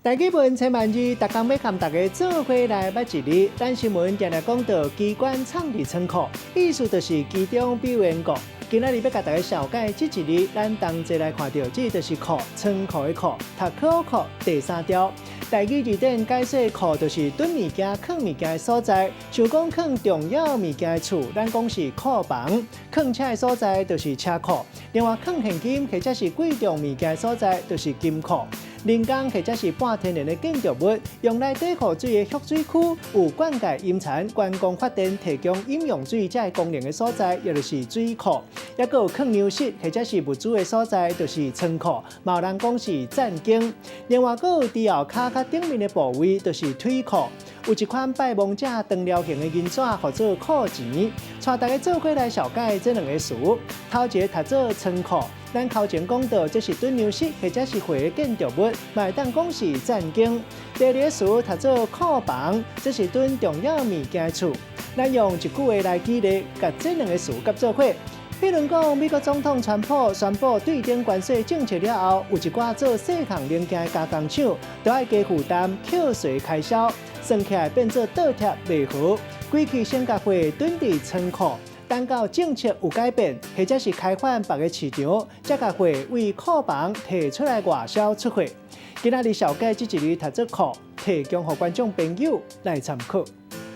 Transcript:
台語文千萬字，逐工欲佮大家做伙來捌一字。咱新聞定定講到機關藏佇倉庫，意思就是機長比員國。今仔日欲共大家紹介這一字，咱同齊來看著，這就是庫，倉庫的庫，讀可庫第三調。台語字典解說庫就是囤物件、囥物件的所在，像講囥重要物件的厝，咱講是庫房；囥車的所在就是車庫。另外，囥現金或者是貴重物件的所在，就是金庫。人工或者是半天然的建築物，用來貯雨水的蓄水區，有灌溉、飲田、觀光發電、提供飲用水這个功能的所在，也就是水庫。抑閣有囥糧食或者是物資的所在，就是倉庫。嘛有人講是戰間。另外，閣有豬後跤較頂面的部位，就是腿庫。有一款拜亡者長條形的銀紙，號做庫錢。帶大家做伙來紹介這兩个詞。頭一个讀做倉庫，咱頭前講到這是囤糧食或者是貨的建築物，嘛會當講是戰間。第二个詞讀做庫房，這是囤重要物件的厝。咱用一句話來舉例，共這兩个詞結做伙。比如講，美國總統川普宣布對等關稅政策了後，有一寡做細項零件的加工廠，都愛加負擔扣稅開銷，算起來變做倒貼袂和，規氣先共貨囤佇倉庫，等到政策有改變，或者是開放別个市場，才共貨對庫房提出來外銷出貨。今仔日紹介這一字讀做庫，提供予觀眾朋友來參考。